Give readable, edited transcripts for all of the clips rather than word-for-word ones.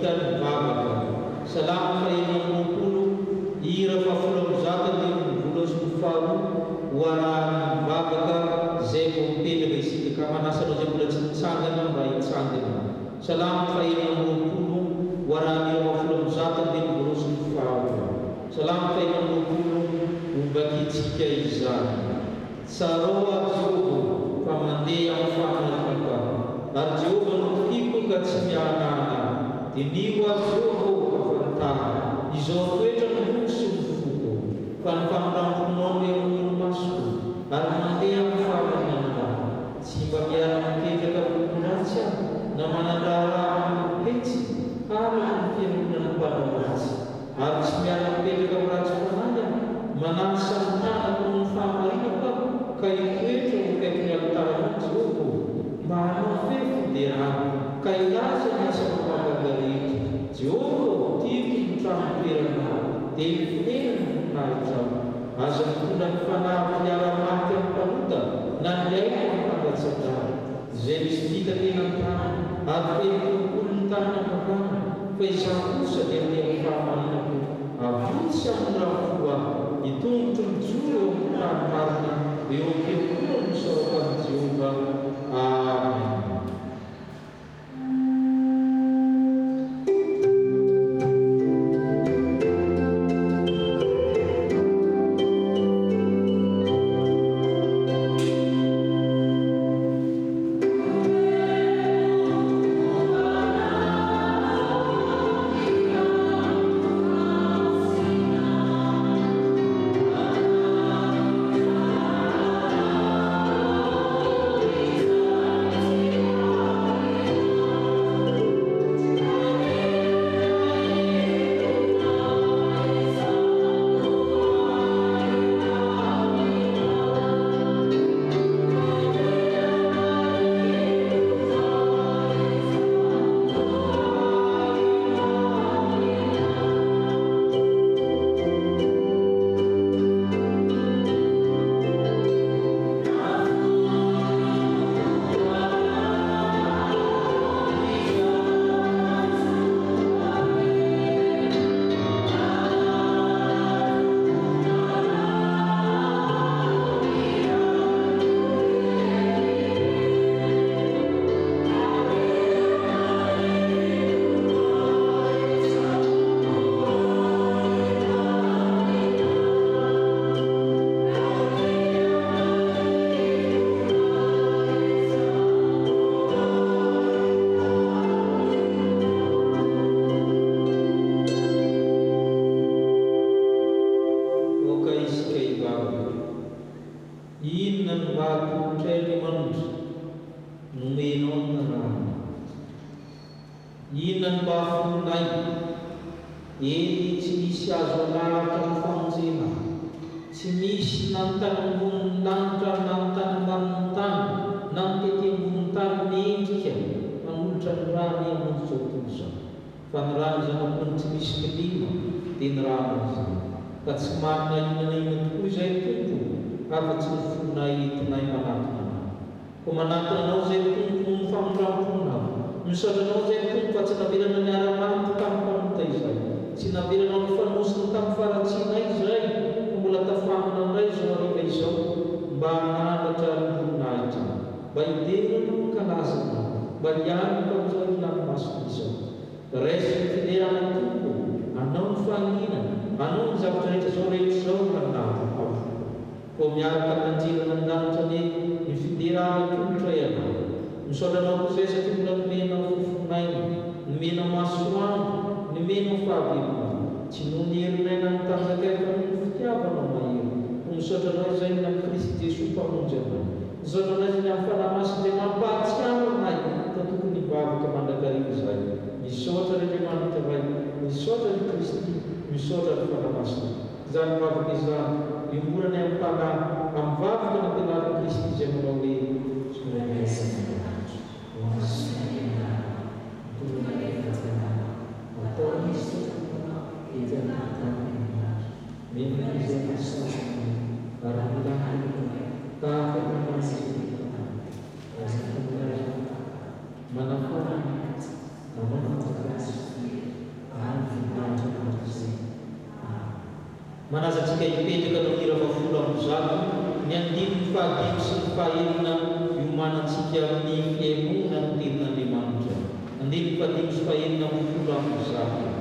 vita ny vavaka. Salamo faha-26, hira faha-110 andininy voalohany sy ny faharoa ho arahan'ny vavaka izay vao mipetraka isika ka manasa anao izay mbola tsy nitsangana mba hitsangana. Salamo faha-26 ho arahan'ny hira faha-110 andininy voalohany sy ny faharoa. Salamo faha-26 ho vakintsika izany. Tsarao aho Jehovah ô, fa mandeha amin'ny fahamarinako aho, ary Jehovah no tokiko ka tsy miahanahana aho. Diniho aho Jehovah ô, ka fantaro, izao toetra ny foko sy ny foko, fa ny famindram-ponao no eo amin'ny masoko, ary mandeha amin'ny fahamarinanao aho. Tsy mba miara-mipetraka amin'ny olon-dratsy aho, na manan-draharaha amin'ny olom-petsy, halako ny fiangonan'ny mpanao ratsy. Ary tsy miara-mipetraka amin'ny ratsy fanahy aho, manasa ny tanako noho ny fahamarinako aho, ka hitoetra eo akaikin'ny alitaranao, Jehovah ô, mba hanao feo fiderana, ka hilaza ny asanao mahagaga rehetra. Jehovah ô, tiako ny trano itoeranao, dia ny fonenan'ny voninahitrao. Aza mitondra ny fanahiko hiara-maty amin'ny mpanota, na ny aiko amin'ny mpandatsa-drà. Izay misy vita tena an-tanana ary feno kolikoly ny tanana ankavanana, fa izaho kosa dia handeha amin'ny fahamarinako avy io tsy hamondrafo aho, ny tongotro mijoro eo amin'ny tany marina, eo am-piangonana no isaorako an'i Jehovah. Amena. Aoka isika hivavaka. Inona no mba atolotray Andriamanitra nomenao ny ranao? Inona no mba afoinay? Eny, tsy misy azo alahatra amin'ny famonjena. Tsy misy na ny tany ambonin'ny lanitra na ny tany ambanin'ny tany na ny tety ambonin'ny tany mendrika hanolotra ny rany hamonjy izao tontolo izao. Fa ny ran'ny Zanak'ondry tsy misy kilema dia ny ranao izany. Ka tsy manana inona na inona tokoa izahay Tompo afa-tsy ny fonay entinay manatona Anao. Koa manatona Anao izay Tompo noho ny famindram-ponao. Misaotra Anao izay Tompo fa tsy navelanao niara-maty tamin'ny mpanota izahay. Tsy navelanao nifanosona tamin'ny faharatsianay izahay fa mbola tafangona indray izao hariva izao mba hanandratra ny voninahitrao, mba hidera Anao hankalaza Anao, mba hianoka amin'izao herinandro masina izao. Raiso ny fiderana Tompo ô, Anao ny fahanginana, Anao ny zavatra rehetra izao rehetra izao hanavo avokoa. Koa miaraka amin'ny anjelin' an-danitra anie ny fiderana atolotray Anao. Misaotra Anao koa izay satria mbola nomenao fofon'aina, nomenao masoandro, nomenao fahavelomana. Tsy noho ny herinay na ny tanjakay fa noho ny fitiavanao mahery. Koa misaotra Anao izay ny amin'i Kristy Jesoa Mpamonjy anay. Misaotra Anao izay ny amin'ny Fanahy Masina izay mampahatsiaro anay fa tokony hivavaka mandrakariva izahay. Misaotra ry Andriamanitra Ray, misaotra ry Kristy, misaotra ry Fanahy Masina. Izany vavaka izany, iombonany amim-panahy, amin'ny vavaka nampianarin'i Kristy izay manao hoe, Rainay izay any an-danitra, ho masina ny anaranao, ho tonga anie ny fanjakanao, atao anie ny sitraponao ety an-tany tahaka ny any an-danitra. Omena izay mahasarotra anay, ary mamelà ny helokay, tahaka ny namelanay izay meloka taminay. Aza mitondra ahy hahotana, manafana ny ratsy, nanao fanjakana sy. Manasa antsika hipetraka ny hira faha-110, ny andininy fahadimy sy ny fahenina hiomanantsika amin'ny fihainoana ny Tenin'Andriamanitra. Andininy fahadimy sy fahenina amin'ny 110.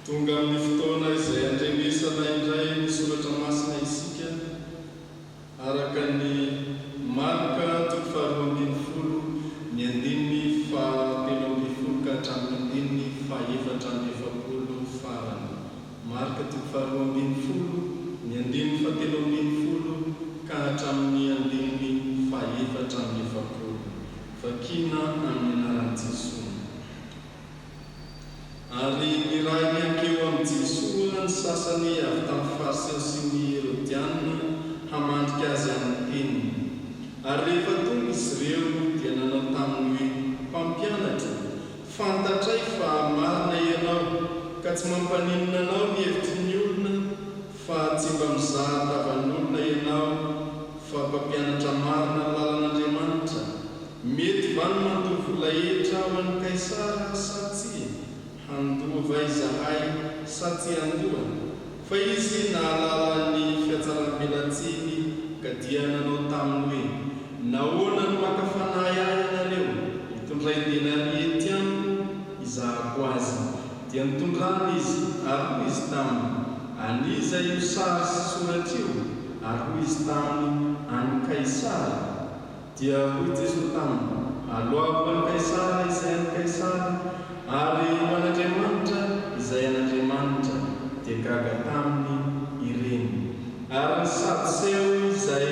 Tonga amin'ny fotoana izay handrenesana indray ny soratra masina isika, araka ny Marka toko faharoa ambinifolo, ny andininy fahatelo ambinifolo ka hatramin'ny andininy fahefatra amby efapolo farany. Marka toko faharoa ambinifolo, ny andininy fahatelo ambinifolo ka hatramin'ny andininy fahefatra amby efapolo. Vakina amin'ny anaran'i Jesoa. Ary nirahiny hankeo amin'i Jesoa ny sasany avy tamin'ny Fariseo sy ny Herodiana hamandrika Azy amin'ny teniny. Ary rehefa tonga izy ireo, dia nanao taminy hoe, Mpampianatra, fantatray fa marina Ianao, ka tsy mampaninona Anao ny hevitry ny olona, fa tsy mba mizaha tavan'olona Ianao, fa mpampianatra marina ny lalan'Andriamanitra. Mety va ny mandoa vola hetra ho an'i Kaisara sa tsia? Handoa va izahay sa tsy handoa? Fa izy nahalala ny fihatsaram-belatsiny ka dia nanao taminy hoe, Nahoana no maka fanahy ahy ianareo? Itondray denaria ety amiko hizahako azy. Dia nitondrany izy, ary hoy izy taminy, An'iza io sary sy soratra io? Ary hoy izy taminy, An'i Kaisara. Dia hoy Jesoa taminy, Aloavo ho an'i Kaisara izay an'i Kaisara, ary ho an'Andriamanitra izay an'Andriamanitra. Dia gaga taminy ireny. Ary ny Sadoseo izay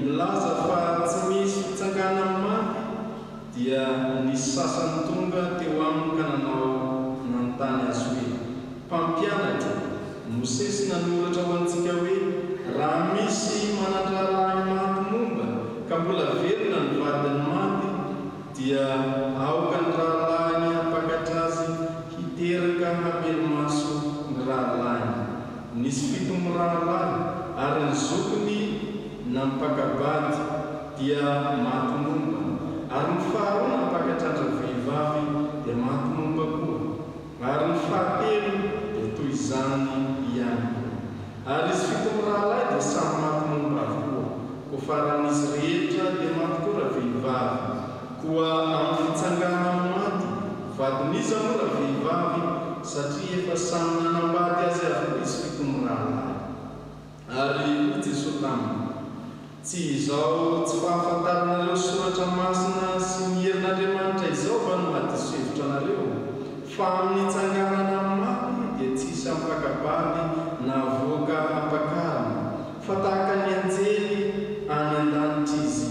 milaza fa tsy misy fitsanganan'ny maty, dia nisy sasany tonga teo aminy ka nanao nanontany Azy hoe, Mpampianatra, Mosesy nanoratra ho antsika hoe, Raha misy manan-drahalahy maty momba, ka mbola velona ny vadiny maty, dia aoka ny rahalahiny hampakatra azy hiteraka hamelo-maso ny rahalahiny. Nisy fito mirahalahy, ary ny zokiny nampaka-bady, dia maty momba. Ary ny faharoa nampakatra an-dravehivavy, dia maty momba koa. Ary ny fahatelo dia toy izany ihany koa. Ary izy fito mirahalahy dia samy maty momba avokoa. Koa faran'izy rehetra dia maty koa ravehivavy. Koa amin'ny fitsanganana amin'ny maty, vadin'iza moa ravehivavy, satria efa samy nanambady azy avokoa izy fito mirahalahy? Ary hoy Jesoa taminy, Tsy izao tsy fahafantaranareo Soratra Masina sy ny herin'Andriamanitra izao va no mahadiso hevitra anareo? Fa amin'ny hitsanganana amin'ny maty dia tsy hisy hampaka-bady na havoaka hampakarina, fa tahaka ny anjely any an-danitra izy.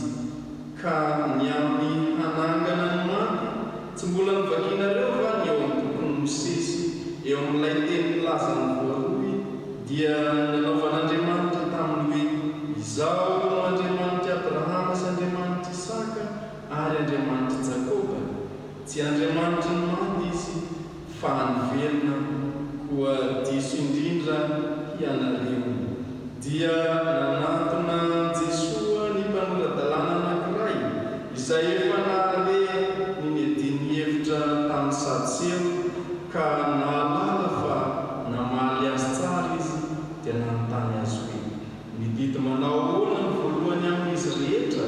Ka ny amin'ny hanangana ny maty, tsy mbola novakinareo va ny eo amin'ny bokin'i Mosesy, eo amin'ilay teny milaza ny voaroy, dia nanaovan'Andriamanitra taminy hoe, Izaho no Andriamanitr'i Abrahama sy Andriamanitr'i Isaka ary Andriamanitr'i Jakoba? Tsy Andriamanitra. diso indrindra hianareo. Dia nanatona an'i Jesoa ny mpanora-dalàna anankiray, izay efa nahare ny niadiany hevitra tamin'ny Sadoseo, ka nahalala fa namaly azy tsara izy, dia nanontany azy hoe, Ny didy manao ahoana no voalohany amin'izy rehetra?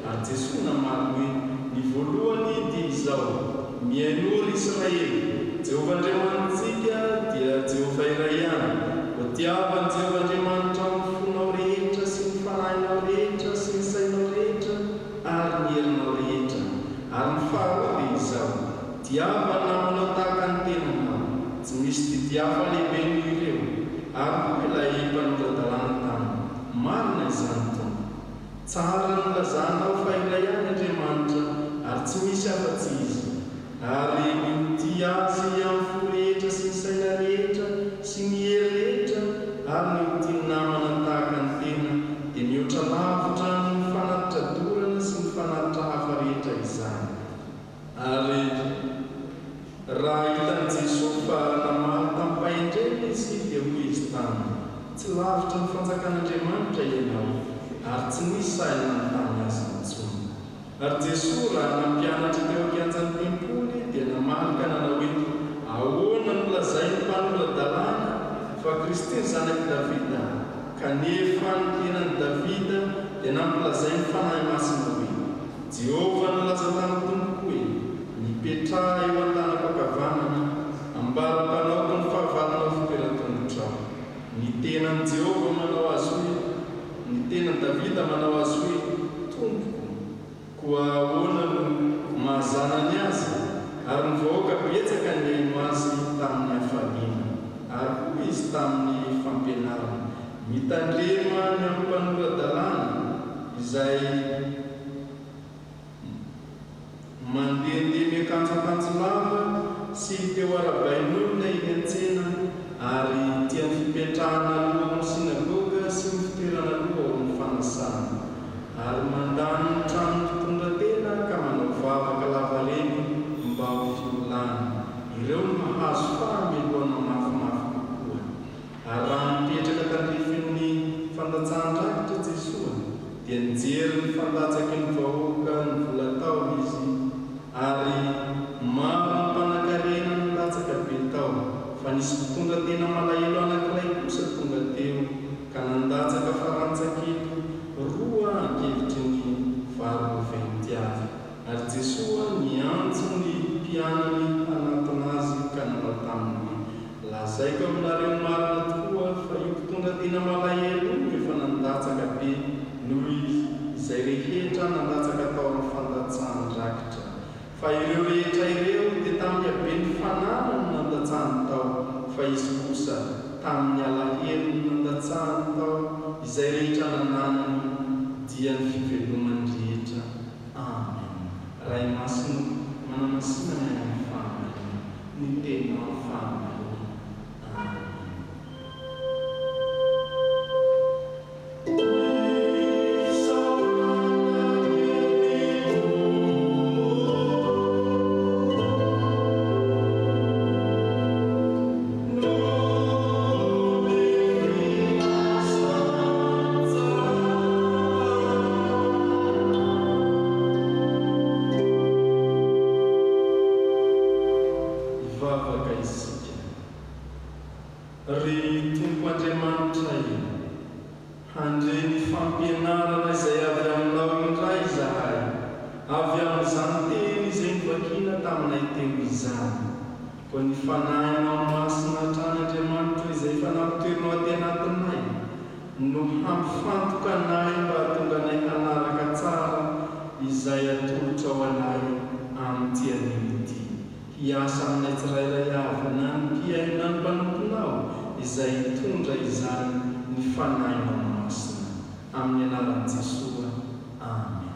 Ary Jesoa namaly hoe, Ny voalohany dia izao, Mihainoa, ry Israely, Jehovah Andriamanitsika dia Jehovah iray ihany. Koa tiava an'i Jehovah Andriamanitrao amin'ny fonao rehetra sy ny fanahinao rehetra sy ny sainao rehetra ary ny herinao rehetra. Ary ny faharoa dia izao, Tiava ny namanao tahaka ny tenanao. Tsy misy didy hafa lehibe noho ireo. Ary hoy ilay mpanora-dalàna taminy, Marina izany, Tompo. Tsara ny nilazanao fa iray ihany Andriamanitra, ary tsy misy afa-tsy Izy. Ary ny ho tia Azy amin'ny fo rehetra sy ny saina rehetra sy ny hery rehetra ary ny ho tia ny namana tahaka ny tena dia mihoatra lavitra noho ny fanatitra dorana sy ny fanatitra hafa rehetra izany. Ary raha hitan'i Jesoa fa namaly tamim-pahendrena izy, dia hoy Izy taminy, Tsy lavitry ny fanjakan'Andriamanitra ianao. Ary tsy nisy sahy nanontany Azy intsony. Ary Jesoa, raha nampianatra teo an-kianjan'ny tempoly, dia namaly ka nanao hoe, Ahoana no lazain'ny mpanora-dalàna fa Kristy ny zanak'i Davida? Kanefa ny tenan'i Davida dia nampilazain'ny Fanahy Masina hoe, Jehovah nilaza tamin'ny Tompoko hoe, Mipetraha eo an-tanako ankavanana, ambara-panaoko ny fahavalonao fitoeran-tongotrao. Ny tenan'i Jehovah manao azy hoe, ny tenan'i Davida manao azy hoe, Tompoko. Koa ahoana no maha zanany azy? Ary ny vahoaka betsaka nihaino azy tamin'ny hafaliana. Ary hoy izy tamin'ny fampianarany, Mitandrema ny amin'ny mpanora-dalàna, izay mandehandeha miakanjo akanjo lava sy teo arahabain'olona eny an-tsena ary tia ny fipetrahana aloha ao amin'ny synagoga sy ny fitoerana aloha ao amin'ny fanasana, ary mandany ny tranon'ny mpitondra tena ka manao vavaka lavareny mba ho fiolana. Ireo no mahazo fahamelohana mafimafy kokoa. Ary raha nipetraka tandrifin'ny fandatsahan-drakitra Jesoa, dia nijery ny fandatsaky ny vahoaka ny vola tao Izy, ary maro ny mpanankarena nilatsaka be tao, fa nisy mpitondra tena malahelo anankiray kosa tonga teo ka nandatsaka farantsa kely roa ankevitry ny vary roventy avy. Ary Jesoa niantso ny mpianany hanatona Azy ka nanao taminy hoe, Lazaiko aminareo marina tokoa fa io mpitondra tena malahelo io no efa nandatsaka be noho izay rehetra nandatsaka tao amin'ny fandatsahan-drakitra. Fa ireo rehetra ireo dia tamin'ny haben'ny fananany no nandatsahany tao, fa izy kosa, tamin'ny alahelony no nandatsahany tao izay rehetra nananany, dia ny fivelomany rehetra. Amen. Ray Masina o, manamasina ny any amin'ny fahamarinana. Ny teninao fahamarinana. Amen. Hivavaka isika. Ry Tompo Andriamanitray, handre ny fampianarana izay avy Aminao indray izahay, avy amin'izany teny izay novakiana taminay teo izany. Koa ny Fanahinao Masina hatrany Andriamanitro izay efa nampitoerinao aty anatinay, no hampifantoka anay mba hahatonga anay hanaraka tsara izay atolotrao anay amin'ity anio ity. Hiasa aminay tsirairay avy na ny mpihaino na ny mpanomponao izay hitondra izany ny Fanahinao Masina. Amin'ny anaran'i Jesoa. Amena.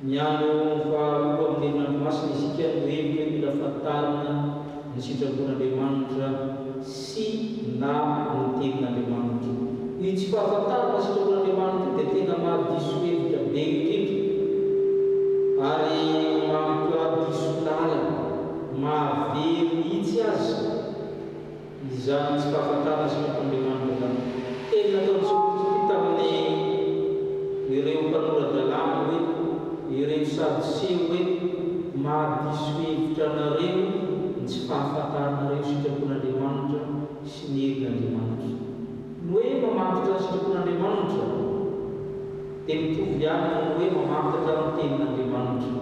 Ny andro faharoa amin'ny herinandro masina isika no hevitra hoe mila fantarina ny sitrapon'Andriamanitra sy na ny tenin'Andriamanitra. Io tsy fahafantarana ny sitrapon'Andriamanitra io dia tena mahadiso hevitra be indrindra ary mampihadiso lalana, mahavery mihitsy aza. Izany tsy fahafantarana sitrapon'Andriamanitra izany. Teny nataon'i Jesoa Kristy tamin'ny ireo mpanora-dalàna hoe, ireo Sadoseo hoe, Mahadiso hevitra anareo ny tsy fahafantaranareo sitrapon'Andriamanitra sy ny herin'Andriamanitra. Ny hoe mamantatra ny sitrapon'Andriamanitra dia mitovy ihany amin'ny hoe mamantatra ny tenin'Andriamanitra.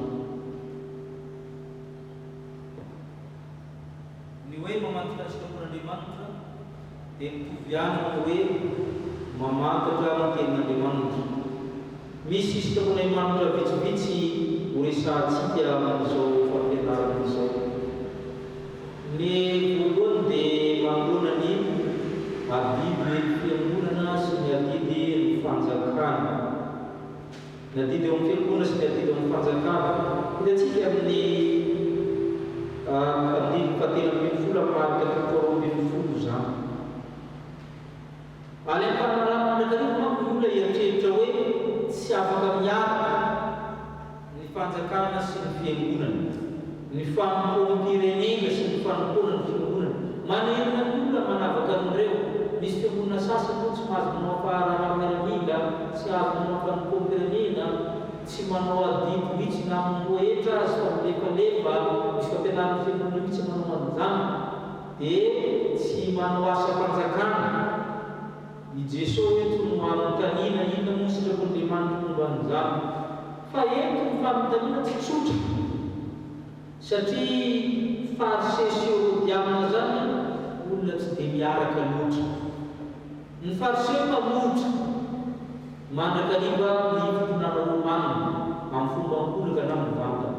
Ny hoe mamantatra ny sitrapon'Andriamanitra dia mitovy ihany amin'ny hoe mamantatra ny Tenin'Andriamanitra. Misy sitrapon'Andriamanitra vitsivitsy horesahantsika amin'izao fampianarana izao. Ny voalohany dia manoloana ny adidy ny fiangonana sy ny adidy ny fanjakana. Ny adidy eo amin'ny fiangonana sy ny adidy eo amin'ny fanjakana. Hitantsika amin'ny andininy fahatelo ambin'ny folo amin'ny Marka toko faharoa ambin'ny folo izany. Any amin'ny fanarahana mandrakariva manko ny olona hieritreritra hoe tsy afaka miaraka ny fanjakana sy ny fiangonana, ny fanompoam-pirenena sy ny fanompoana ny fiangonana. Manerana ny olona manavaka an'ireo. Misy fiangonana sasany moa tsy mahazo manao faharaharaha miaramila, tsy azo manao fanompoam-pirenena, tsy manao adidy mihitsy na amin'ny hetra aza fa milefalefa, misy fampianaran'ny fiangonana mihitsy manao an'izany, dia tsy manao asam-panjakana. I Jesoa eto no anontaniana inona moa ny sitrapon'Andriamanitra momba an'izany. Fa eto ny fanontaniana tsy tsotra. Satria Fariseo sy Herodianina izany olona tsy dia miaraka loatra. Ny Fariseo mpanohitra mandrakariva ny fitondrana romanina amin'ny fomba ankolaka na mivantana.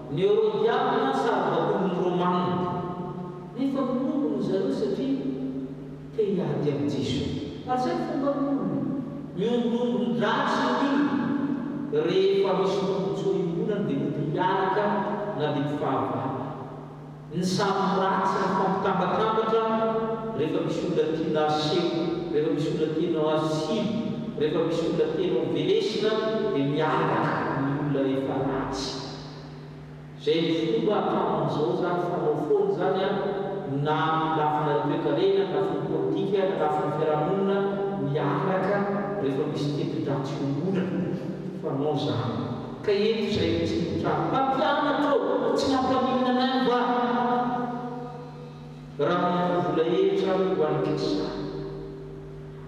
Ny Herodianina saribakolin'ny Romanina. Nefa minono ry zareo satria te hiady amin'i Jesoa. Ary izay ny fomban'ny olona. Miombiombon-dratsy ny olona. Rehefa misy tombontsoa iombonana dia mody miaraka na dia mpifahavalo. Ny samy ratsy mifampitambatambatra rehefa misy olona tiana aseho, rehefa misy olona tianao asilo, rehefa misy olona tianao velesina dia miaraka ny olona efa ratsy. Zay ny fomba hatramin'izao zany fanao foana zany an, na amin'ny lafiny ara-toekarena, na lafiny politika, na lafiny fiarahamonina, miaraka rehefa misy teti-dratsy iombonana, fanao zany. Ka eto izay mihitsy no mitranga. Mpampianatra ô, tsy mampaninona anay va raha mandoa vola hetra ho an'i Kaisara?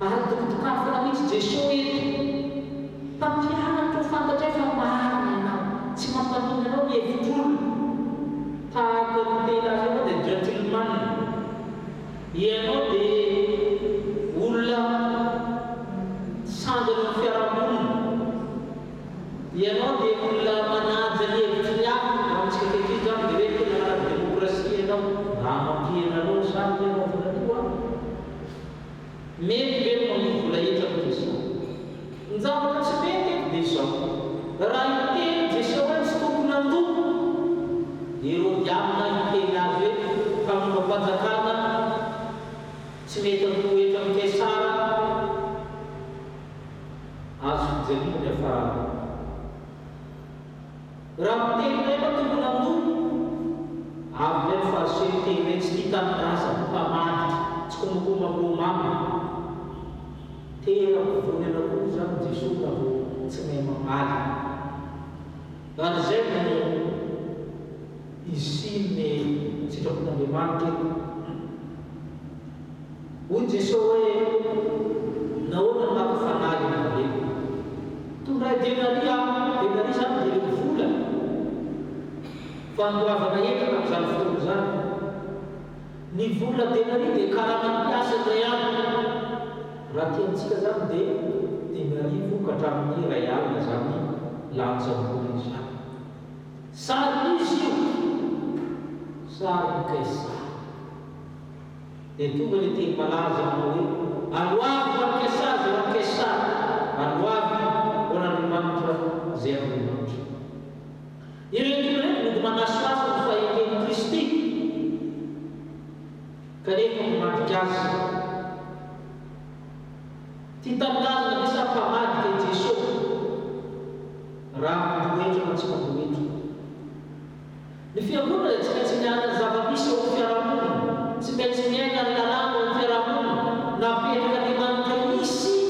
Ary dokadokafana mihitsy Jesoa eto. Mpampianatra o fantatray fa marina ianao. Tsy mampaninona anao ny hevitr'olona. Tahaka ny te hilaza ianao dia gentleman. Ianao dia olona sangany eo amin'ny fiarahamonina. Ianao dia olona manaja ny hevitry ny hafa. Raha amintsika ankehitriny izany dia hoe tena manaja demokrasia ianao. Mba mampihena anao izany ny hanaovana an'io an! Mety ve ny mandoa vola hetra amin'i Jesoa? Ny zavatra tsy mety eto dia izao, raha hiteny Jesoa hoe tsy tokony handoa, ny Herodianina hiteny azy hoe mpanombam-panjakana tsy mety handoa hetra amin'i Kaisara, azo fijaliana ny hafarana. Raha miteny indray fa tokony handoa, avy indray ny fariseo hiteny hoe tsy tia tanindrazana, mpamadika, tsikombakoma amin'ny Romana. Tena vovoninana koa izany Jesoa raha vao tsy mahay mamaly. Ary izay no hisian'ny sitrapon'Andriamanitra eto. Hoy Jesoa hoe, Nahoana no maka fanahy ianareo? Tondray denaria aho. Denaria izany dia ilay vola fandoavana hetra tamin'izany fotoana izany. Ny vola denaria dia karaman'ny mpiasa indray andro. Raha aty amintsika izany dia 5000 ka hatramin'ny 1000 izany lanjam-bola izany. Sarin'iza io? Sarin'i Kaisara. Dia tonga ilay teny malaza manao hoe, Aloavy ho an'i Kaisara izay ho an'i Kaisara, aloavy ho an'Andriamanitra izay an'Andriamanitra. Manasohaso ny fahendren'i Kristy, kanefa mamadika azy. Tia tanindrazana ve sa mpamadika i Jesoa? Raha mampioetra na tsy mampioetra. Ny Fiangonana dia tsy maintsy miala ny zava-misy eo amin'ny fiarahamonina, tsy maintsy miaina ny lalàna eo amin'ny fiarahamonina, napetrak'Andriamanitra hisy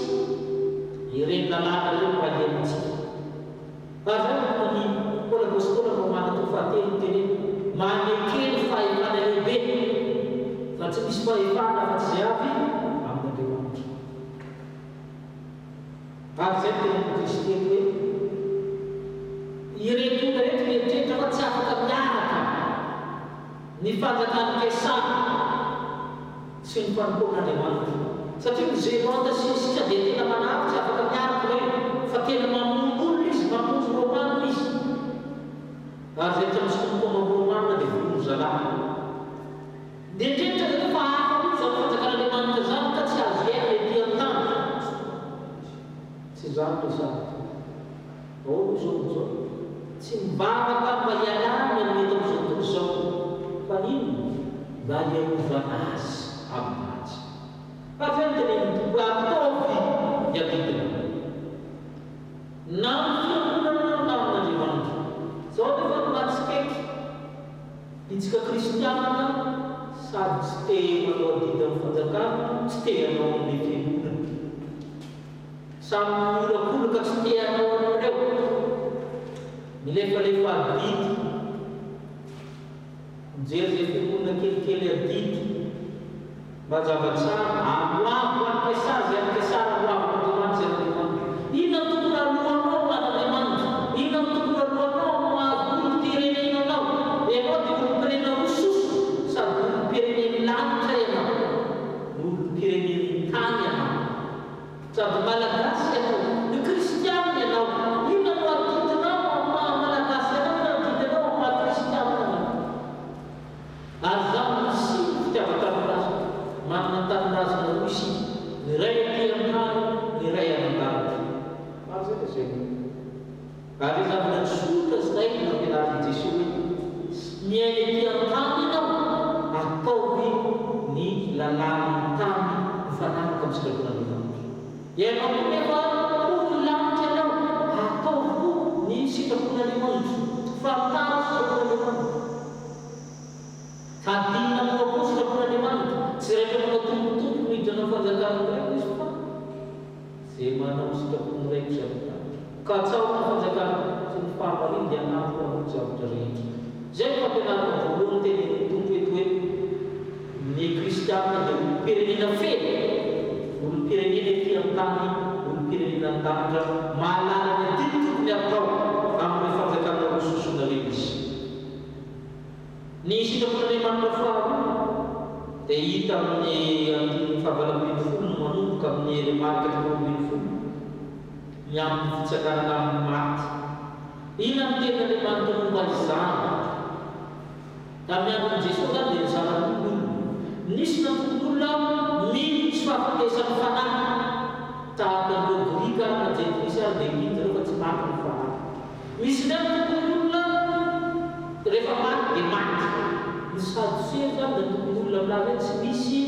ireny lalàna ireo mba hiainantsika. Ary izay no mahatonga an'i Paoly Apostoly amin'ny Romana toko fahatelo miteny hoe, Maneke ny fahefana lehibe, fa tsy misy fahefana afa-tsy izay avy amin'Andriamanitra. Ary izay no tenenin'i Kristy eto hoe, Ireto olona ireto mieritreritra fa tsy afaka miaraka ny fanjakan'i Kaisara sy ny fanompoan'Andriamanitra. Satria ny Zelota sy ny sisa dia tena manampy tsy afaka miaraka ireo fa tena mamono olona izy, mamono Romana izy. Ary izay tsy misy tompo amin'ny Romana dia vono zalahy. Nieritreritra izy ireo fa hafa mihitsy izany fanjakan'Andriamanitra izany ka tsy azo iainana ety an-tany. Tsy izany no resahiko. Ahoana izao no izao? Tsy mivavaka mba hialana amin'ny eto amin'izao tontolo izao. Fa inona? Mba hiarovana azy amin'ny ratsy. Fa avy eo no tenenin'ny Tompo hoe ataovy ny adidinao. Na amin'ny fiangonana na amin'Andriamanitra. Izao anefa no mahatsikaiky. Itsika kristianina sady tsy te manao adidy amin'ny fanjakana no tsy te hanao amin'ilay fiangonana. Samy miolakolaka tsy te hanao an'ireo. Milefalefa adidy. Mijery izay fiangonana kelikely adidy. Mazava tsara, aloavo ho an'i Kaisara izay an'i Kaisara, aloavo ho an'Andriamanitra izay an'Andriamanitra. Inona no tokony haloanao ho an'Andriamanitra? Inona no tokony haloanao amin'ny maha olom-pirenena anao? Ianao dia olom-pirenena roa sosona, sady olom-pirenen'ny lanitra ianao, no olom-pirenen'ny tany ianao. Sady Malagasy ianao, no Kristianina ianao. Inona no adidinao amin'ny maha Malagasy anao? Inona no adidinao amin'ny maha Kristianina anao? Ary izany no hisian'ny fitiavan-tanindrazana. Manana tanindrazana roa isika, ny iray aty an-tany, ny iray any an-danitra. Ary izay lazainy eo. Ary ilay zavatra tsotra izay no nampianarin'i Jesoa hoe, Miaina ety an-tany ianao, ataovy ny lalàn'ny tany mifanaraka amin'ny sitrapon'Andriamanitra. Ianao koa nefa mponin'ny lanitra ianao, ataovy koa ny sitrapon'Andriamanitra. Fantaro ny sitrapon'Andriamanitra. Hadinina aminao koa ny sitrapon'Andriamanitra. Tsy rehetra manao Tompo Tompo no hiditra anao fanjakan'ny Raiko izy fa izay manao ny sitrapon'ny Raiko izay any an-danitra. Katsaho ny fanjakana sy ny fahamarinany dia hanampy ho anao ny zavatra rehetra. Izay no fampianarana voalohany tenenin'ny Tompo eto hoe ny kristiana dia olom-pirenena feno, olom-pirenena ety an-tany, olom-pirenena an-danitra, mahalala ny adidy tokony hatao amin'ireo fanjakana roa sosona ireo izy. Ny sitrapon'Andriamanitra faharoa dia hita amin'ny andininy fahavalo ambin'ny folo no manomboka amin'ny remarque 13, ny amin'ny fitsanganana amin'ny maty. Inona no tenin'Andriamanitra momba izany? Tamin'ny andron'i Jesoa izany dia nizara roa ny olona. Nisy nantokon'olona mino ny tsy fahafatesan'ny fanahy, tahaka an'ireo Grika na Jentilisa ary dia mino zareo fa tsy maty ny fanahy. Misy indray antokon'olona rehefa maty dia maty. Ny Sadoseo izany dia antokon'olona milaza hoe tsy misy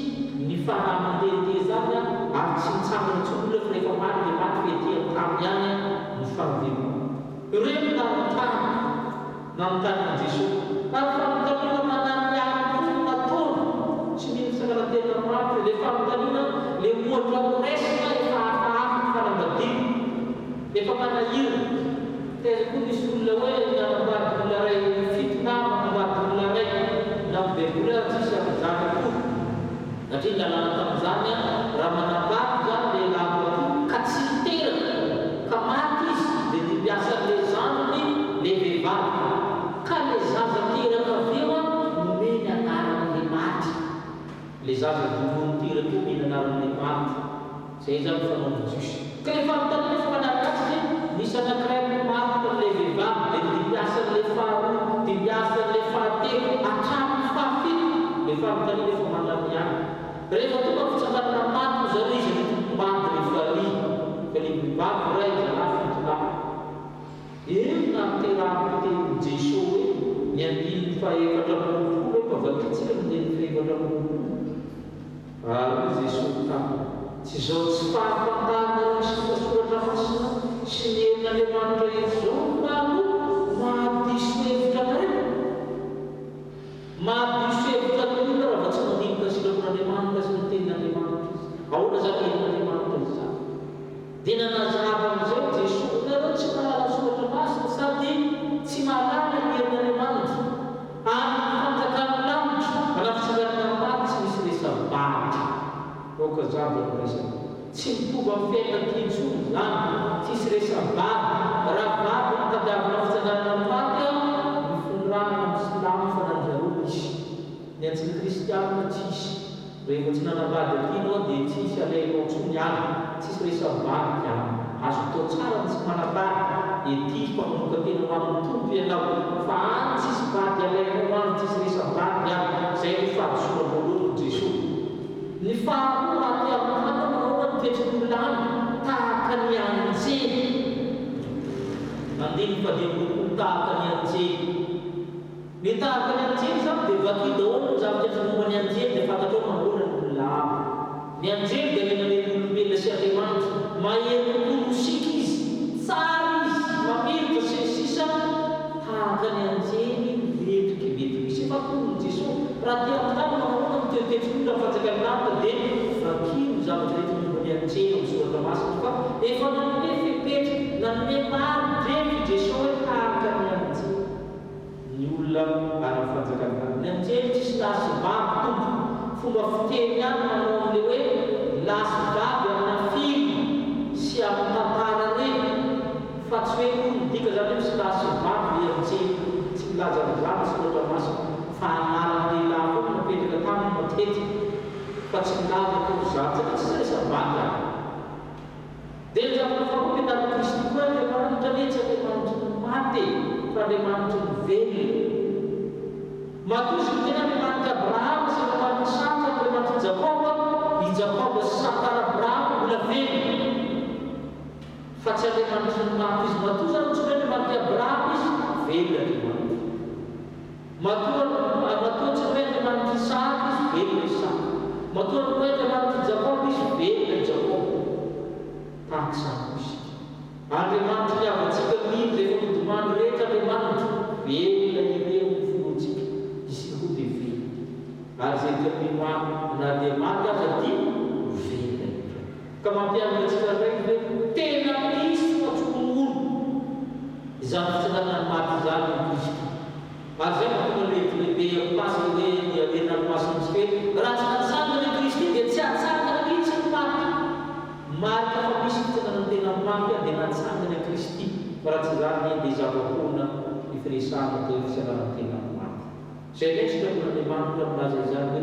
ny fanahy mandehandeha izany ary tsy mitsangana intsony ny olona fa rehefa maty dia maty fa ety an-tany ihany ny fahavelomana. Ireo no nanontany, nanontany an'i Jesoa. Ary fanontaniana mananihany koa no nataony. Tsy mino fitsanganan-tena maty. Ilay fanontaniana, ilay ohatra noraisina efa hafahafa ny fanambadiana. Efa manahirana. Taiza koa nisy olona hoe nanambady olona iray fito na manambady olona iray na amin'ny baiboly ary tsisy an'izany akory. Satria ny lalàna tamin'izany raha manambady izany lehilahy matoa ka tsy niteraka ka maty izy dia dimbiasan'ilay zandriny ilay vehivavy. Ka ilay zaza teraka avy eo nomeny anaran'ilay maty. Ilay zaza voalohany teraka eo omeny anaran'ilay maty. Zay zany ny fanaon'ny jiosy. Ka le fanontaniana efa manaratsy ve? Nisy anakiray maty tamin'ilay vehivavy dia dimbiasan'ilay faharoa, dimbiasan'ilay fahatelo, hatramin'ny fahafito, le fanontaniana efa mananihany. Rehefa tonga ny fitsanganana maty hoy zareo iza no tompom-bady rehefa ry fa le vehivavy iray zalahy fito lahy. Eo no nahaterahan'ny tenin'i Jesoa hoe ny. andininy faha-24, efa vakintsika ny andininy faha-24. Ary hoy Jesoa taminy, Tsy izao tsy fahafantarana ny soratra masina sy ny herin'Andriamanitra izao va no mahadiso hevitra anareo? Mahadiso hevitra ny olona raha vao tsy mandinika ny sitrapon'Andriamanitra sy ny tenin'Andriamanitra izy. Ahoana izany herin'Andriamanitra izany? Dia nanazava amin'izay Jesoa, Nareo tsy mahalala ny soratra masina sady tsy mahalala ny herin'Andriamanitra ary ny fanjakan'ny lanitra raha fitsanganana ny maty tsy misy resa-bady. Aoka zava no resaka. Tsy mitovy amin'ny fiainana aty intsony izany. Tsisy resa-bady. Raha vady no tadiavina fitsanganana ny maty an, ny fonirahana amin'ny silamo fa nanjareo misy. Ny antsika kristianina tsisy. Rehefa tsy nanambady aty ianao dia tsisy alainao intsony any. Tsisy resa-bady any. Azo atao tsara ny tsy manambady ety fa manokan-tena ho amin'ny Tompo ianao. Fa any tsisy vady alainao any, tsisy resa-bady any. Izay no fahadisoana voalohany Jesoa. Ny faharoa raha te hamohana manahoana ny toetry ny olona any tahaka ny anjely. Andininy fahadimy amby 20 tahaka ny anjely. Ny tahaka ny anjely izany dia vakio daholo ny zavatra rehetra momba ny anjely dia fantatrao manahoana ny olona any. Ny anjely dia nenanen'ny olombelona sy Andriamanitra. Mahery kokoa noho isika izy, tsara izy, mamiratra sy ny sisa Tahaka ny anjely mendrika mety misy efa toron'i Jesoa. Raha te hanontany manao ahoana ny toetoetry ny olona fanjakan'ny lanitra dia vakio ny zavatra rehetra momba ny anjely ao amin'ny soratra masina fa efa nanome fepetra, nanome mari-drefy i Jesoa hoe tahaka ny anjely ny olona any amin'ny fanjakan'ny lanitra. Ny anjely tsisy lahy sy vavy tompoko. Fomba fiteny ihany manao an'ilay hoe lahy sy vavy amina film sy amin'ny tantara ireny. Fa tsy hoe koa midika izany hoe misy lahy sy vavy ny anjely, tsy milaza an'izany ny soratra masina, fa anaran'ny lehilahy koa no napetraka taminy matetika, fa tsy milaza akory izany, satria tsy resa-bady any. Dia ny zavatra faharoa ampianarin'i Kristy koa, Andriamanitra anie tsy Andriamanitry ny maty e, fa Andriamanitry ny velona. Matoa izy miteny Andriamanitr'i Abrahama sy Andriamanitr'i Isaka ary Andriamanitr'i Jakoba, i Jakoba sy Isaka ary Abrahama mbola velona. Fa tsy Andriamanitry ny maty izy. Matoa izany antsoina hoe Andriamanitr'i Abrahama izy, velona Andriamanitra. Matoa matoa antsoina hoe Andriamanitr'i Isahaka izy, velona Isaka. Matoa antsoina hoe Andriamanitr'i Jakoba izy, velona i Jakoba. Tahaka izany koa isika. Andriamanitry ny havantsika mino izay efa nodimandry rehetra Andriamanitra. Velona ireo ny finoantsika. Isika koa dia velona. Ary izay rehetra mino Ahy na dia maty aza dia ho velona indray. Ka mampianatra antsika indray ny hoe tena misy fa tsy honohono izany fitsanganana ny maty izany ry Kristy. Ary izay mahatonga ny lehibe amin'ny Paska hoe ny hamerina ny masintsika hoe raha tsy natsangana i Kristy dia tsy hatsangana mihitsy ny maty. Marika fa misy fitsanganana ny tena maty ary dia natsangana i Kristy fa raha tsy izany dia zava-poana ny firesahana atao hoe fitsanganana ny tena maty. Izay indray sitrapon'Andriamanitra milaza izany hoe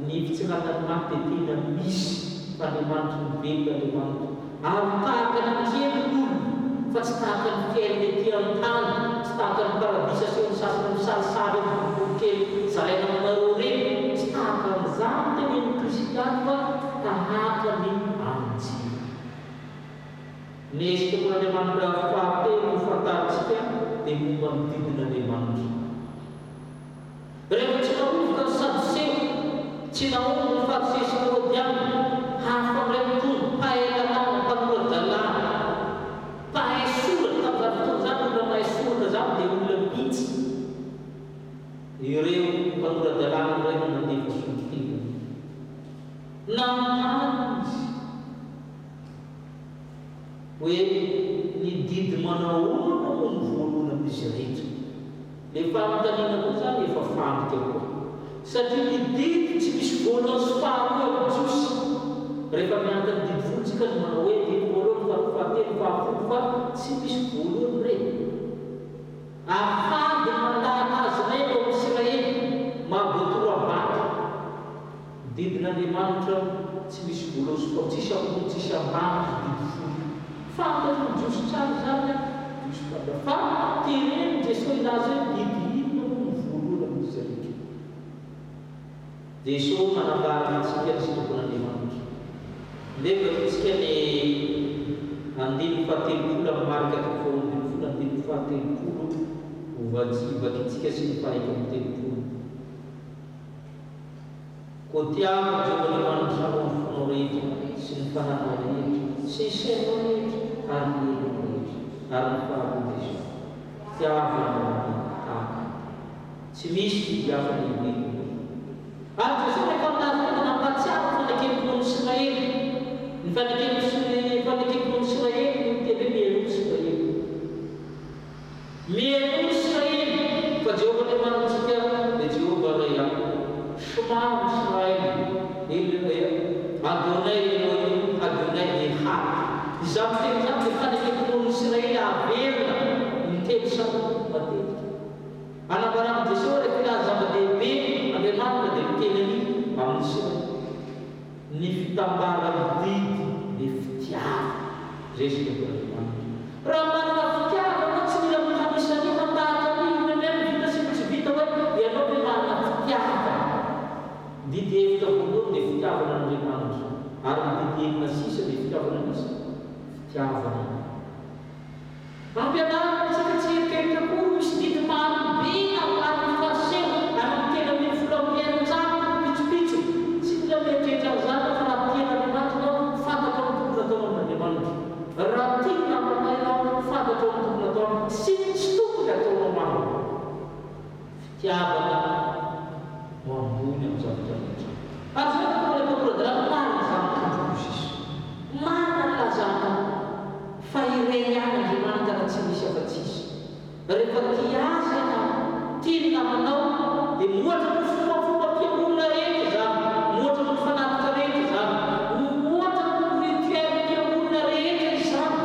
ny fitsanganan'ny maty dia tena misy fa Andriamanitry ny velona Andriamanitra ary tahaka ny anjely ny olona fa tsy tahaka ny fiainana ety an-tany, tsy tahaka ny paradisa asehon'ny sasany amin'ny sarisary eny boribory kely zaraina aminareo ireny, tsy tahaka an'izany tenenin'i Kristy fa tahaka ny anjely. Ny sitrapon'Andriamanitra fahatelo ho fantarintsika dia momba ny didin'Andriamanitra. Rehefa tsy nahovoka ny Sadoseo, tsy nahomby ny Fariseo sy ny Herodiana, hafa indray ny Tompo, mpahay lalàna, mpanora-dalàna, mpahay soratra, tamin'izany fotoana izany ny olona mahay soratra izany dia olona mihitsy. Ireo mpanora-dalàna indray no nandefa solontena. Nanontany izy. Hoe ny didy manahoana moa no voalohany amin'izy rehetra? Le fanontaniana koa zany efa fandrika koa. Satria ny didy tsy misy voalohany sy faharoa amin'ny Jiosy. Rehefa mianatra ny didy folo tsika no manao hoe didy voalohany, faharoa, fahatelo, fahafolo fa tsy misy voalohany ireny. Ary fady ny mandahatra azy ireny ao amin'ny Isiraely, maha-voatora-bato. Didin'Andriamanitra tsy misy voalohany sy faharoa, tsisy ambony tsisy ambany izy didy folo io. Fantatry ny Jiosy tsara izany an, Jiosy mpandraharaha. Fa teren'i Jesoa hilaza hoe didy inona moa no voalohany amin'izy rehetra. Jesoa manambara amintsika ny sitrapon'Andriamanitra. Ndeha vakintsika ny andininy fahatelopolo amin'ny Marka toko faharoa ambin'ny folo andininy fahatelopolo ho. Hovakivakintsika sy ny faha-31. Koa tiavo an'i Jehovah Andriamanitrao amin'ny fonao rehetra sy ny fanahinao rehetra sy ny sainao rehetra ary ny herinao rehetra. Ary ny faharoa dia izao, Tiavo ny namanao tahaka ny tenanao. Tsy misy didy hafa lehibe noho ireo. Ary Josoa rehefa nilaza ireo dia nampahatsiaro ny fanekem-pinoan'ny Isiraely. Ny fanekem-pinoan'ny Isiraely no niteny hoe mihainoa ry Isiraely. Mihainoa ry Isiraely, fa Jehovah Andriamanitsika dia Jehovah iray ihany. Shema Israel, Adonai Elohim, Adonai Echad. Izany teny izany dia fanekem-pinoan'ny Isiraely averina intelo samy matetika. Anambaran'i Jesoa ilay tena zava-dehibe, Andriamanitra dia miteny an'io amin'ny Isiraely. Ny fitambaran'ny didy dia fitiavana. Izay isika mpiara-Andriamanitra. Raha manana fitiavana ianao tsy mila mitanisa an'io mandahatra an'io inona ny vita sy ny tsy vita hoe ianao ve manana fitiavana. Ny didy hevitra voalohany dia fitiavana an'Andriamanitra. Ary ny didy enina sisa dia fitiavana an'iza? Fitiavana. Ampianarina antsika tsy hieritreritra akory misy didy maro be ambanin'ny Fariseo ary ny 13 amin'ny 600 no pitsopitso. Tsy mila mieritreritra an'izany ianao fa raha tia an'Andriamanitra ianao, fantatrao ny tokony ataonao amin'Andriamanitra. Raha tia ny namanao ianao, fantatrao ny tokony atao aminy sy ny tsy tokony ataonao aminy. Fitiavana no ambony amin'ny zavatra rehetra. Ary izay no ataon'ilay mpamoradalàna, marina izany Tompo hoy Jesosy. Marina ny lazanao fa irery ihany Andriamanitra raha tsy misy afa-tsy Izy. Rehefa tia Azy ianao, tia ny namanao, dia mihoatra noho ny fombafombam-piangonana rehetra izany, mihoatra noho ny fanatitra rehetra izany, mihoatra noho ny rituel-mpiangonana rehetra izany.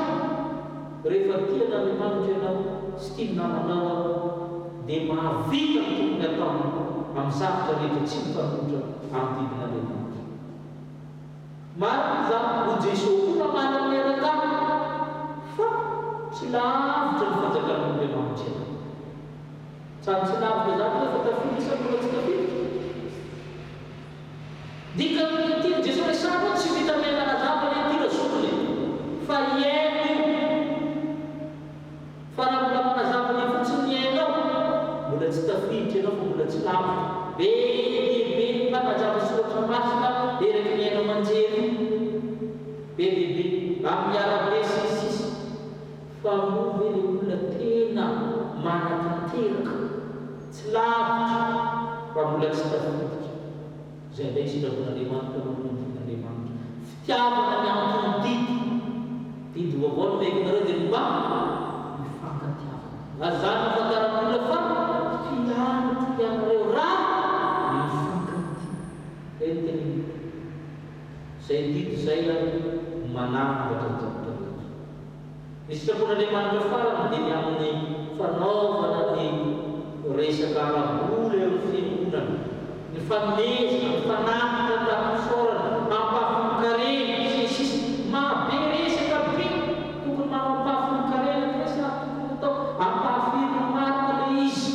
Rehefa tia an'Andriamanitra ianao sy tia ny namanao aho dia mahavita ny tokony hataonao amin'ny zavtra rehetra tsy mifanohitra amin'ny didin'Andriamanitra. Marina izany, hoy Jesoa koa namaly an'i Mianadahy fa tsy lavitra ny fanjakan'Andriamanitra ianao. Zany tsy lavitra izany ve fa tafiditra sa mbola tsy tafiditra? Dikan'ny tian'i Jesoa resahina hoe tsy vita miaina mazava anie ity razokiny e! Fa hiaino io. Fa raha mbola manazava an'io fotsiny ny ainao, mbola tsy tafiditra ianao fa mbola tsy lavitra. Be dia be ny mpanazava soratra masina eraky ny haino aman-jery io. Be dia be. Amin'ny arabe sy ny sisa. Fa moa ve le olona tena manatanteraka tsy lavitra fa mbola tsy tafiditra? Izay indray ny sitrapon'Andriamanitra no nodidin'Andriamanitra. Fitiavana ny anton'ny didy. Didy vaovao no omeko anareo dia ny mba hifankatiavana. Ary izany no ahafantaran'ny olona fa mpianatro ianareo raha mifankatia. Izay no teneniko. Izay didy izay ary manambatra ny zavatra rehetra. Ny sitrapon'Andriamanitra farany dia ny amin'ny fanaovana ny resaka ara-bola eo amin'ny fiangonana, ny fanomezana, ny fanatitra ny rafi-pisaorana, ampahafolon-karena, sy ny sisa Mahabe resaka be! Tokony manao ampahafolon-karena ve sa tokony hatao ampahafirin'ny marina ilay izy?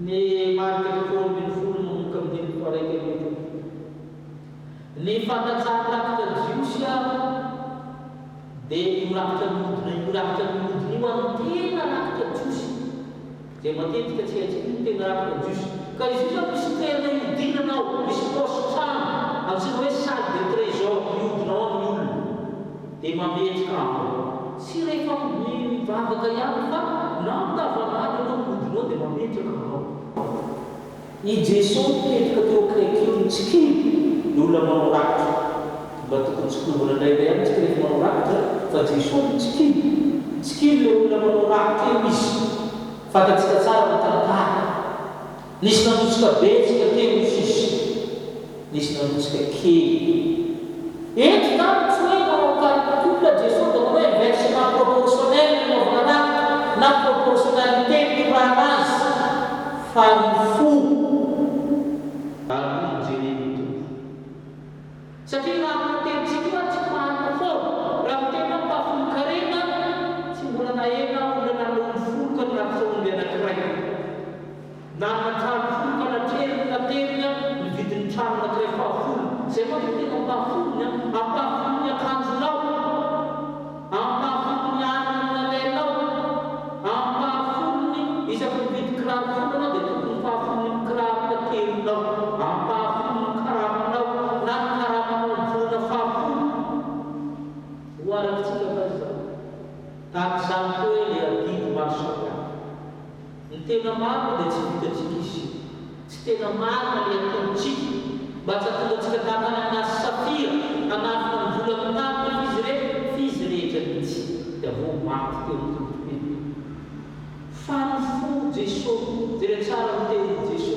Ny marika 12 manomboka amin'ny andininy faha-21. Ny fandatsahan'ny rakitra jiosy ary dia io rakitra mihodina io rakitra mihodina io ary tena rakitra jiosy izay matetika tsy haintsika io no tena rakitra jiosy ka izy io izany misy toerana ihodinana ao misy poche trano antsoina hoe salle de trésor mihodina ao ny olona dia mametraka ao tsy rehefa mivavaka ihany fa na andavanandro ianao mihodina ao dia mametraka ao. I Jesoa nipetraka teo akaiky eo nitsikilo ny olona manao rakitra. Mba tokony tsikilovana indraindray ihany isika rehefa manao rakitra fa Jesoa nitsikilo. Nitsikilo ilay olona manao rakitra eo Izy. Fantatsika tsara ny tantara. Nisy nandrotsaka betsaka teo hozy Izy. Nisy nandrotsaka kely. Eto izany tsy hoe manao calcul Jesoa dia manao hoe inversement proportionnel ny anaovana rakitra na proportionnalité ny itorahana azy fa ny fo. Ary hoy ny jeren'ny Tompo. Satria raha ny tenintsika io ary tsy marina foana. Raha miteny hoe ampahafolon-karena, tsy mbola naheno aho olona nanome omby folo ka nirakitra omby anankiray. Nanana trano folo ka natreriny nateriny ny vidin'ny trano anankiray fahafolo. Izay manko no tena ampahafolony an! Ampahafolon'ny akanjonao, ampahafolon'ny anana nalainao, ampahafolony. tena marina dia tsy vitantsika izy io. Tsy tena marina ilay ataontsika. Mba tsy hahatonga antsika tahaka an'i Anasy sy Safira hanafina ny vola amin'ny tany nefa izy ireny f'izy rehetra mihitsy dia voa maty teo amin'ny tongotr'i Petera. Fa ny fo Jeso, jereo tsara ny tenin'i Jeso.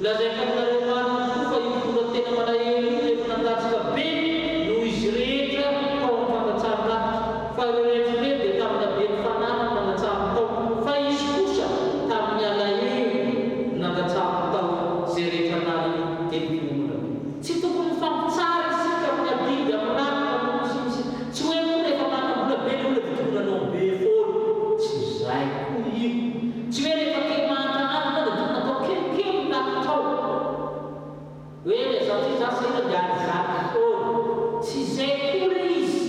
Lazaiko aminareo marina tokoa fa io mpitondra tena malahelo io no efa nandatsaka be noho izy rehetra tao amin'ny fandatsahan-drakitra, fa ireo rehetra ireo dia tamin'ny haben'ny fananany nandatsahany tao, fa izy kosa tamin'ny alahelo no nandatsahany tao izay rehetra ananany dia nitolomana be. Tsy tokony mifampitsara isika amin'ny adidy amin'ny rakitra amin'ny misimisy. Tsy hoe koa rehefa manam-bola be ny olona dia tokony hanao be foana. Tsy izay koa io. Tsy hoe rehefa kely mahantra anana dia tokony atao kelikely ny rakitrao. Hoe le za ty za sahirana dia ary zato foana. Tsy izay koa le izy.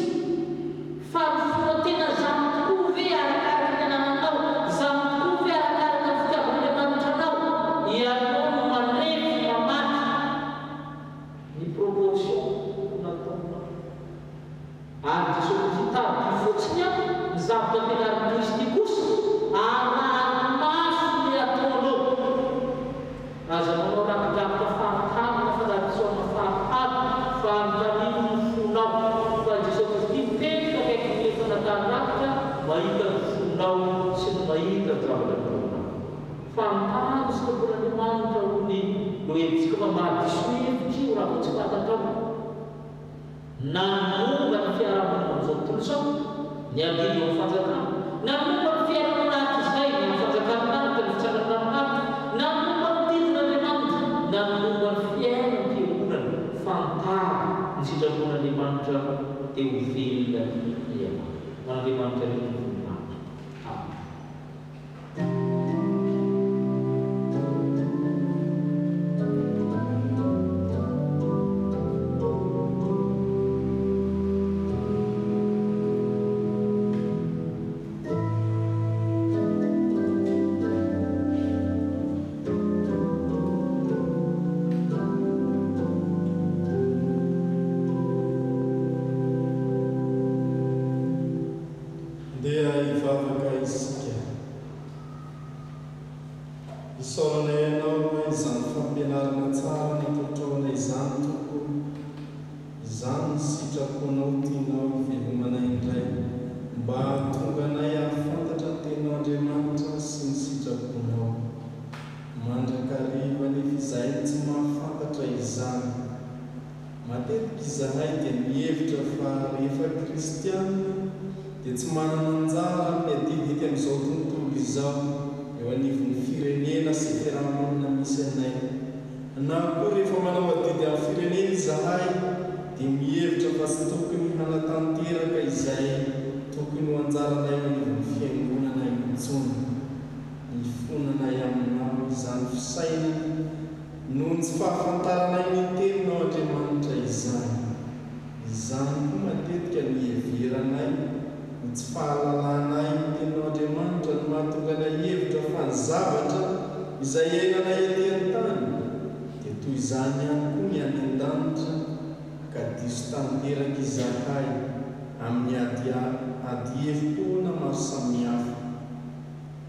Fa ny finoana tena izany tokoa ve arakaraka ny anananao? Izany tokoa ve arakaraka ny fitiavan'Andriamanitra anao? Ianao no manefy, mamaky ny proportion tokony hataonao. Ary Jesoa Kristy tadidio fotsiny an, ny zavatra ampianarin'i Kristy kosa araho maso ny ataonao. Aza manao rakidrakitra fahatany na fanaditsoana fahatany fa anontanio ny fonao. Fa i Jesoa Kristy mipetraka akaikin'ilay fanatahan-drakitra mahita ny fonao sy ny mahita ny zavatra ataonao. Fantaro sy tompon'Andriamanitra hoy ny lohahevitritsika fa mahadiso hevitra io raha vao tsy fantatrao. Na ny momba ny fiarahamonina amin'izao tontolo izao, ny adidy eo amin'ny fanjakana, na ny momba ny fiainana hatrizay, ny amin'ny fanjakan'ny lanitra, ny fitsanganana amin'ny maty, na ny momba ny didin'Andriamanitra, na ny momba ny fiainam-piangonana, fantaro ny sitrapon'Andriamanitra dia ho velona ianao. Ho an'Andriamanitra irery ny voninahitra. Amen. Ndeha hivavaka isika. Isaoranay Anao izany fampianarana tsara natolotrao anay izany Tompo o. Izany ny sitraponao tianao hivelomanay indray mba hahatonga anay hahafantatra ny Teninao Andriamanitra sy ny sitraponao. Mandrakariva anefa izahay tsy mahafantatra izany. Matetika izahay dia mihevitra fa rehefa kristiana dia tsy manana anjara amin'ny adidy ety amin'izao tontolo izao eo anivon'ny firenena sy fiarahamonina misy anay. Na koa rehefa manao adidy amin'ny firenena izahay dia mihevitra fa tsy tokony hanatanteraka izay tokony ho anjaranay eo anivon'ny fiangonana intsony. Ifonanay aminao izany fisainana Noho ny tsy fahafantaranay ny Teninao Andriamanitra izany. Izany koa matetika no iheveranay ny tsy fahalalanay ny Teninao Andriamanitra no mahatonga anay hihevitra fa ny zavatra izay iainanay ety an-tany dia toy izany ihany koa ny any an-danitra ka diso tanteraka izahay amin'ny ady ady hevi-poana maro samihafa.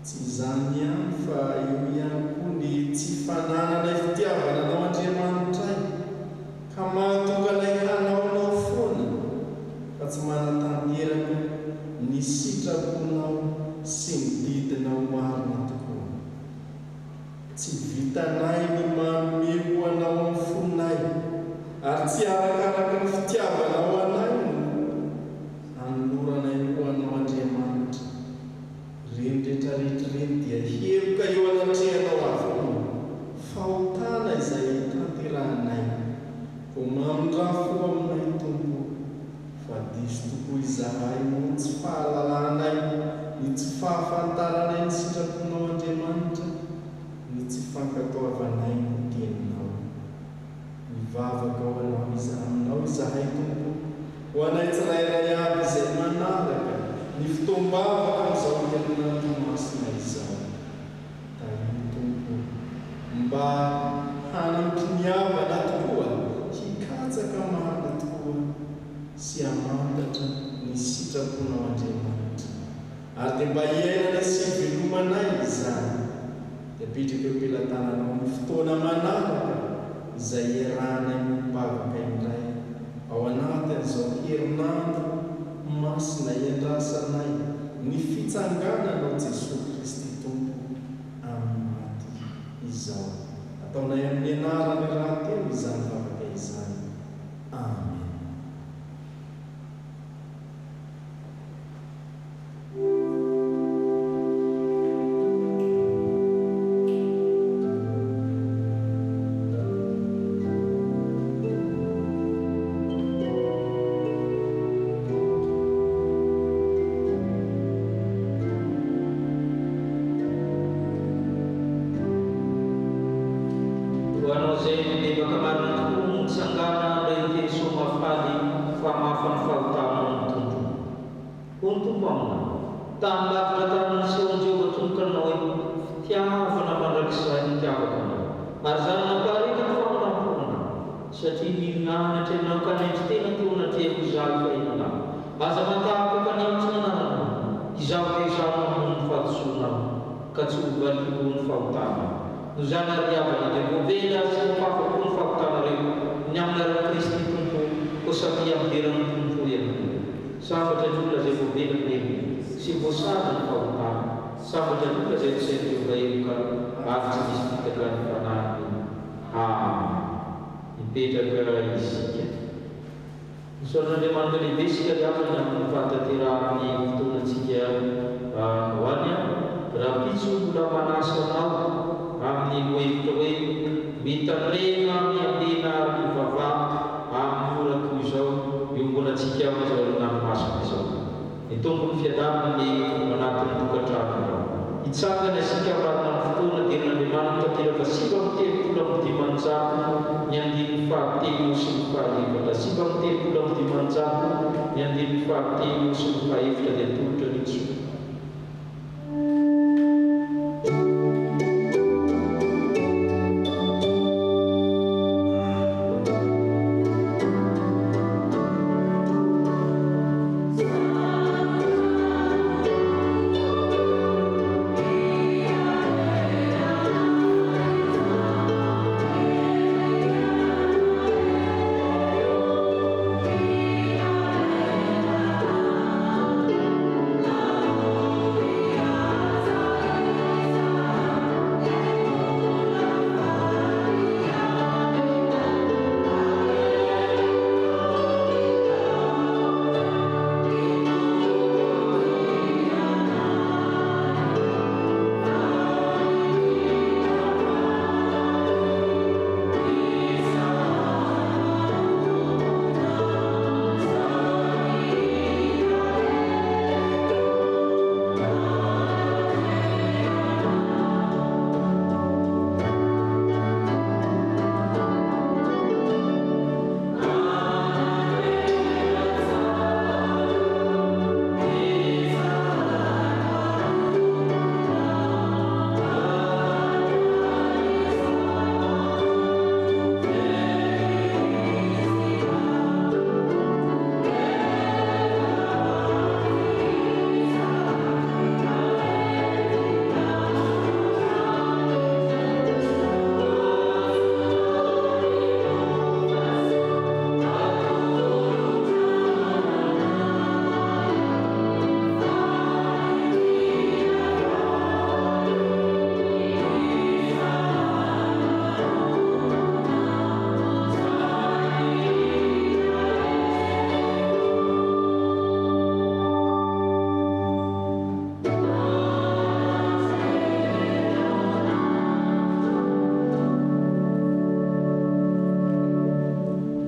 Tsy izany ihany fa eo ihany koa ny tsy fanananay fitiavana anao Andriamanitray ka mahatonga anay hanaonao foana fa tsy manatanteraka ny sitraponao sy ny didinao marina tokoa. Tsy vitanay ny manome ho anao amin'ny fonay ary tsy arakaraky ny fitiavanao anay no anoloranay ho anao Andriamanitra. Ireny rehetrarehetra ireny dia heloka eo anatrehanao avokoa, fahotana izay tanterahinay. Koa mamindrà fo aminay, Tompo, fa diso tokoa izahay noho ny tsy fahalalanay, ny tsy fahafantaranay ny sitraponao Andriamanitra, ny tsy fankatoavanay ny Teninao. Mivavaka ho anao izahay aminao izahay Tompo, ho anay tsirairay avy izay manaraka ny fotoam-bavaka amin'izao herinandro masina izao. Tahio Tompo mba hanam-piniavana tokoa hikatsaka marina tokoa sy hamantatra ny sitraponao Andriamanitra. Ary dia mba hiainanay sy hivelomanay izany. Anaovanay amin'ny anarany rahateo izany vavaka izany. Amena. Ho anao izay mibebaka marina tokoa no mitsangàna handray ny teny soa mahafaly fa hamafa ny fahotanao ny Tompo. Hoy ny Tompo aminao, Tany lavitra tany no nisehoan'i Jehovah Tompoko nanao hoe, Fitiavana mandrakizay no itiavako anao, ary izany nampaharetako famindram-po anao, satria nihinanatra ianao ka nendry tena teo anatrehako Izaho efa ela. Aza matahotra fa niantso ny anaranao, Izaho dia Izaho no hamono ny fahadisoanao, ka tsy ho valiako ny fahotanao. Noho izany àry ry havana, dia voavela sy voafafa koa ny fahotanareo, ny aminareo Kristy Tompo, koa samia midera ny Tompo ianareo. Sambatra ny olona izay voavela ny helony, sy voasazy ny fahotany. Sambatra ny olona izay nosain'i Jehovah heloka, ary tsy misy fitaka ny fanahiny. Amen. Mipetraka isika. Misaotra Andriamanitra lehibe isika ry havana amin'ny fahatanterahan'ny fotoanantsika androany. Rahampitso mbola manasa anao amin'ny lohahevitra hoe Mitandrema, miambena ary mivavaha amin'ny ora toy izao iombonantsika amin'izao herinandro masina izao. Ny Tompo ny fiadanana anie ao anatin'ny tokantranonao. Hitsangana isika marina amin'ny fotoana derin'Andriamanitra teraka 539 ny andininy fahatelo sy ny fahaefatra. 539 ny andininy fahatelo sy ny fahefatra dia atolotra ny Jesoa.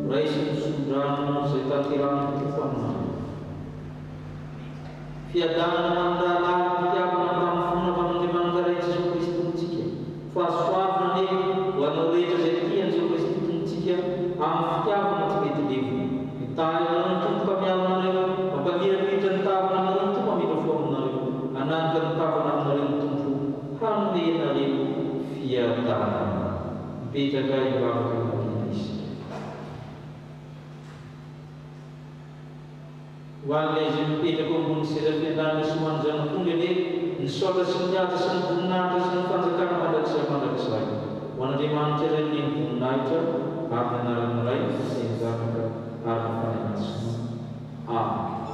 Raiso ny tsodrano izay tanterahin'ny Tompo aminao. Fiadanana ho an'ny rahalahy ny fitiavana mbamin'ny finoana avy amin'Andriamanitra Ray Jesoa Kristy Tompontsika. Fahasoavana anie ho anao rehetra izay tia an'i Jesoa Kristy Tompontsika amin'ny fitiavana tsy mety levona. Mitahy anareo ny Tompo ka miaro anareo, mampamirapiritra ny tavana aminareo ny Tompo hamindra fo aminareo, hanangana ny tavana aminareo ny Tompo hanome anareo fiadanana. Mipetraka hivavaka mangina isika. Ho an'ilay izay mipetraka eo ambonin'ny seza fiandrianana sy ho an'ny Zanak'ondry anie ny saotra sy ny haja sy ny voninahitra sy ny fanjakana mandrakizay mandrakizay. Ho an'Andriamanitra iray anie ny voninahitra, amin'ny anaran'ny Ray sy ny Zanaka ary ny Fanahy Masina. Amen.